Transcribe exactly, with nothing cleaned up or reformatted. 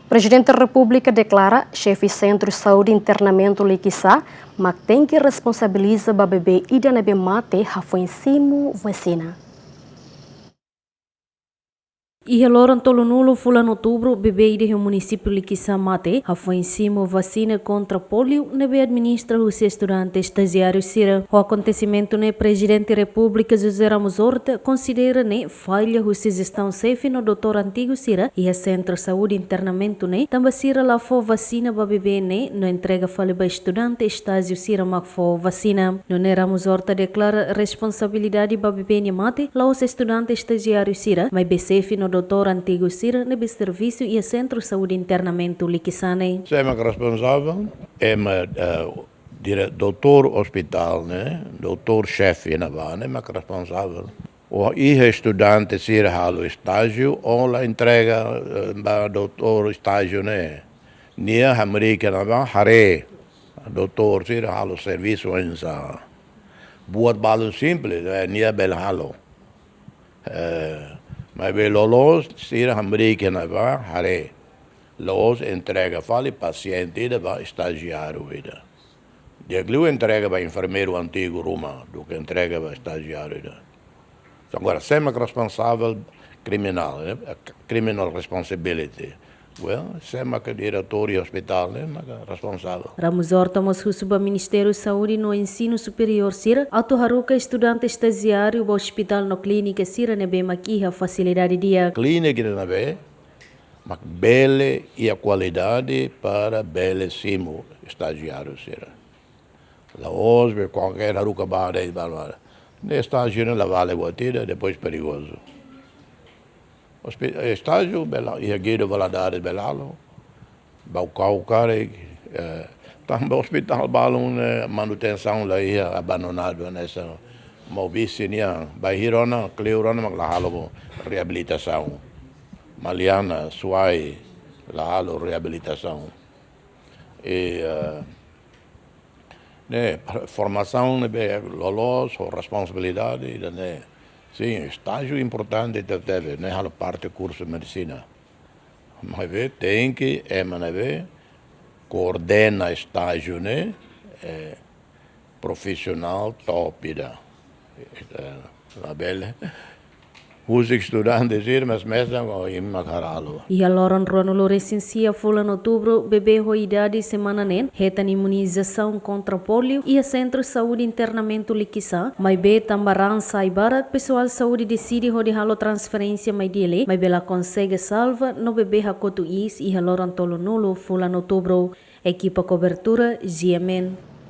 Prezidente Repúblika deklara xefe Sentru Saúde Internamentu Likisá mak tenke responsabiliza ba bebé ida ne'ebé mate hafoin simu vasina. Iha loron tolunulu fulan Outubru, bebé ida iha munisípiu Likisá mate hafoin simu vasina kontra pólio ne'ebé administra husi estudante estajiáriu sira. Ho akontesimentu ne'e, Prezidente Repúblika José Ramos Horta konsidera ne'e falla husi jestaun xefe no doutór antigu sira iha Sentru Saúde Internamentu ne'e, tanba sira la fó vasina ba bebé ne'e no entrega fali ba estudante estájiu sira mak fó vasina. Nune'e Ramos Horta deklara responsabilidade ba bebé nia mate la'ós estudante estajiáriu sira, maibé xefe no doutór antigu sira ne'ebé servisu iha Sentru Saúde Internamentu Likisá ne'e. Sé mak responsavel? Ema, eh, dire-, doutór ospitál ne'e, doutór xefe ne'ebá ne'e mak responsavel. Ou iha estudante sira halo estájiu, ou la entrega, eh, ba doutór estájiu ne'e. Nia hamriik iha ne'ebá, haree doutór sira halo servisu oinsá. Buat balun simples, eh, nia bele halo. Eh, maibé loloos sira hamriik iha ne'ebá, haree. La'ós entrega fali pasiente ida ba estajiáriu ida. Di'ak liu entrega ba enfermeiru antigu ruma, duké entrega ba estajiáriu ida. Agora, sé mak responsavel kriminál, eh? Criminal responsibility. Well, sé mak diretór ospitál, eh, mak responsavel. Ramos Horta mós husu ba Ministériu Saúde no Ensinu Superiór sira atu haruka estudante estajiáriu ba ospitál no klínika sira ne'ebé mak iha fasilidade di'ak. Klínika ida ne'ebé mak bele iha kualidade para bele simu estajiáriu sira. La'ós be kualkér haruka ba de'it ba la. Ne'e estájiu ne'e la vale buat ida, depois perigozu. Hospi-, estájiu bele iha Guido Valadares bele halo. Baucau karik, eh, tanba ospitál balun, eh, manutensaun la iha, abandonadu hanesan Maubisse nian. Bairru rona, kleur rona mak la halo reabilitasaun. Maliana, Suai, la halo reabilitasaun. I, eh, ne'e, formasaun ne'ebé loloos, ho responsabilidade, ida-ne'e. Sin, estájiu importante tebetebes, ne'e halo parte kursu medisina. Maibé tenke, ema ne'ebé koordena estájiu ne'e, eh, profisionál top ida. Eh, labele. Husik estudante sira, mas mesak ho imi mak halo. Iha loron ruanulu-resin-sia fulan Outubru, bebé ho idade semana neen hetan imunizasaun kontra pólio iha Sentru Saúde Internamentu Likisá, maibé tanba raan sai barak, pesoál saúde deside hodi halo transferénsia mai Dili, maibé la konsege salva no bebé hakotu iis iha loron tolunulu fulan Outubru. Ekipa kobertura, G M N.